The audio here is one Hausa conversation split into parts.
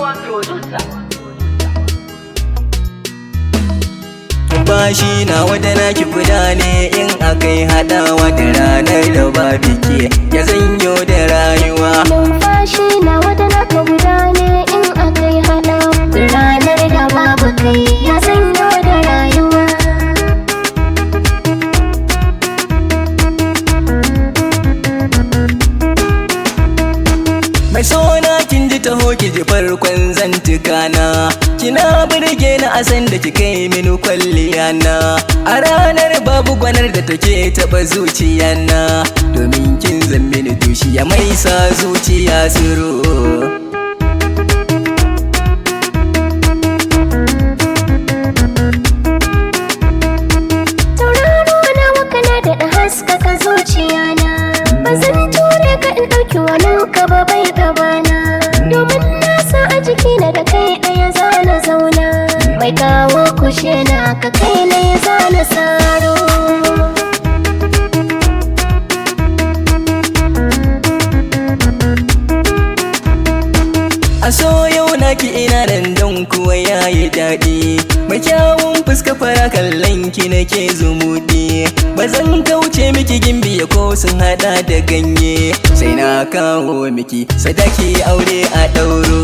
A1 producer. Bashi na wata naki guda ne in akai hadawa da ranar da ba biki ya zanyo da rayuwa. Numfashi na wata naka guda ne in akai haɗa ranar da babu kai ya zanyo da rayuwa. Mai sona kin ji taho ki ji farkon zantuka na, kina burge ni a san da kika yi mini kwalliya na. A ranar babu gwanar da take taba zuciya na, domin kin zan mini tushiya mai sa zuciya suru. Tauraro na wakana da haskaka zuciya na, ba zan ture ka in ɗauki wani ka ba bai gabana, domin na sa a jikina da kai ɗaya zana zauna, mai kawo kushe na ka kai ne zana saro. A so yau naki ina nan don kuwa yayi daɗi, mai kyawun fuska fara kallon ki nake zumuɗi. Ba zan kauce miki gimbiya ko sun haɗa da ganye, sai na kawo miki sadaki aure a ɗauro.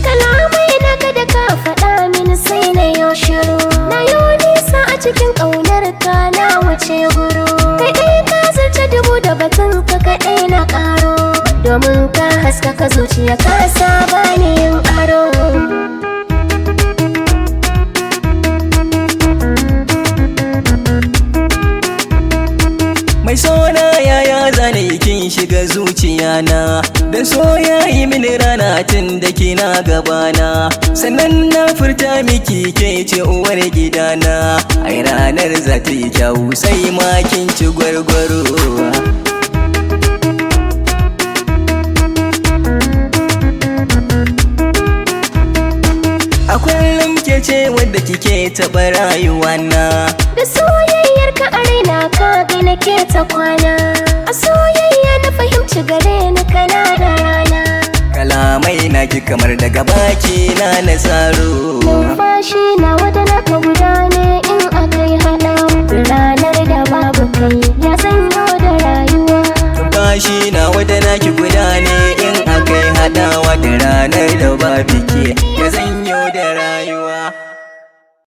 Kalamai na ka da ka faɗa mini sai na yau shiru, na yau nisa a cikin ƙaunar ka na wuce guru. Kai ɗaya ka zarce dubu da batun ka kaɗai na ƙaro, domin ka haskaka zuciya ka saba ni yin aro. Mai sona yaya zane kin shiga zuciya na, dan so yayi mini rana tun da kina gabana. Sannan na furta miki ke ce uwar gidana, ai ranar za ta yi kyau sai ma kin ci gwargwaro. A kullum ke ce wadda kike taɓa rayuwa na. Da soyayyar ka a raina ka ga nake ta kwana, a soyayya na fahimci gare ni kana da rana. Kalamai na ki kamar daga baki na na tsaro. Numfashi na wata naka guda ne in akai haɗa ranar da babu kai ya zanyo da rayuwa. Numfashi na wata naki guda ne in akai hadawa da ranar da ba biki.